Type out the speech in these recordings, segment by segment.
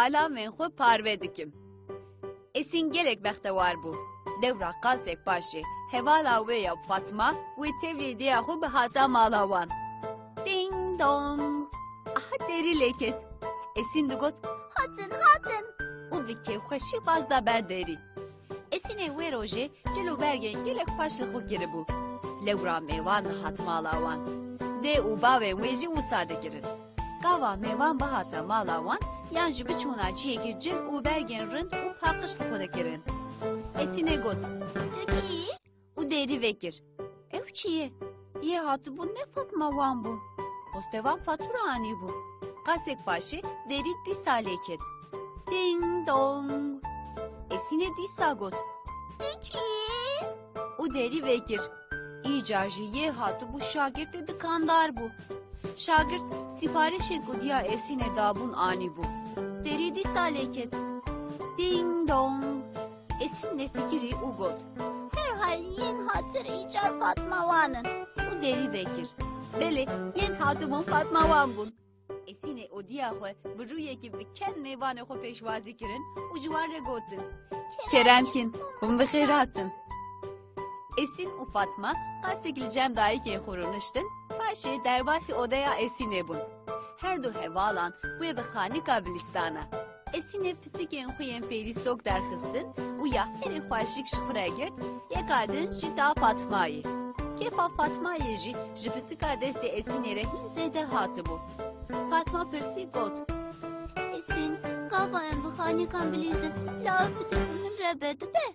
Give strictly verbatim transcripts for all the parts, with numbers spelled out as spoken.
alamên xwe parve dikim. Esîn gelek bextewar bû. Dewra qasek paşê hevala wê ya Fatma wê tevlî dêya xwe bihata mala wan. Ding dong! Aha derî lê ket. Esîn digot, "Hatin, hatin!" Û bi kêfxweşî baz da ber derî. Esînê wê rojê cil û bergên gelek xweş li xwe kiribû. Lewra mêvan dihat mala wan. Dê û bavên wê jî wisa dikirin. Gava mêvan bihata mala wan, yan ji biçûna cihekî cil û bergên rind û paqij li xwe dikirin. Esînê got, "Tu kî yî?" Û derî vekir. Ew çi ye? Yê hatibû ne Fatma wan bû. Postevan fatura anîbû. Qasek paşê derî dîsa lê ket. Ding dong! Esînê dîsa got, "Tu kî yî?" Û derî vekir. Îcar jî yê hatibû şagirtê dikandar bû. Şagirt sîparişên ku diya Esînê dabûn anîbû. Derî dîsa lê ket. Ding dong! Esîn nefikirî û got, "Herhal yên hatir îcar Fatma wan in." Û derî vekir. Belê, yên hatibûn Fatma wan bûn. Esînê û diya xwe bi rûyekî bi kend mêvanê xwe pêşwazî kirin û ji wan re gotin, "Kerem kin, hûn bi xêr hatin." Esîn û Fatma qasek li cem dayikên xwe rûniştin, paşê derbasî odeya Esînê bûn. Her du hevalan wê bi xanika bilîstana. Esînê pitikên xwe yên pêlîstok derxistin û ya herî xweşik ji xwe re girt, yeka din jî da Fatmayê. Kêfa Fatmayê jî ji pitika destê Esînê re hîn zêde hatibû. Fatma pirsî got, "Esîn, gava em bi xanikan bilîzin, la ev pitik bi min re be dibe?"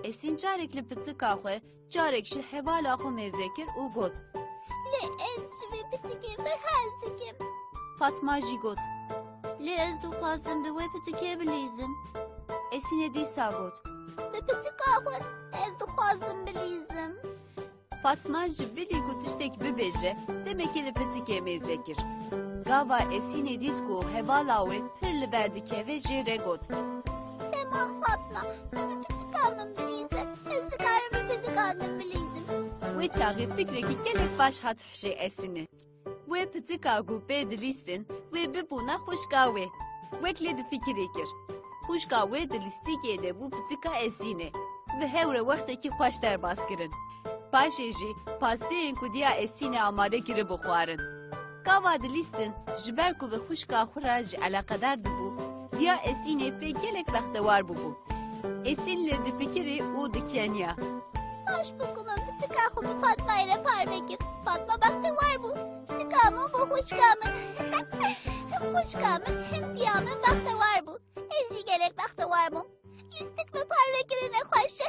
Esîn carek li pitika xwe, carek jî hevala xwe mêze kir û got, "Lê ez ji vê pitikê pir hez dikim." Fatma jî got, "Lê ez dixwazim bi wê pitikê bilîzim." Esînê dîsa got, "Bi pitika xwe ez dixwazim bilîzim." Fatma ji bilî ku tiştek bibêje, demekê li pitikê mêze kir. Gava Esînê dît ku hevala wê pir li ber dikeve, jê re got, "Temam Fatma, tu bi pitika min bilîze, ez dikarim bi pitika din bilîzim." Wê çaxê fikrekî gelek baş hat hişê Esînê. Wê pitika ku pê dilîstin, wê bibûna xwişka wê. Wek lê difikirî kir. Xwişka wê di lîstikê de bû pitika Esînê. Bi hev re wextekî xweş derbas kirin. Paşê jî pasteyên ku diya Esînê amade kiribû xwarin. Gava dilîstin, ji ber ku bi xwişka xwe re ji eleqedar dibû, diya Esînê pê gelek bextewar bûbû. Esîn lê difikirî û dikeniya. Baş bû ku min pitika xwe bi Fatmayê re parve kir. Fatma bextewar bû. Pitika min bû xwişka min. Hem xwişka min hem diya min bextewar bû. Ez jî gelek bextewar bûm. Lîstik bi parvekirinê xweş e.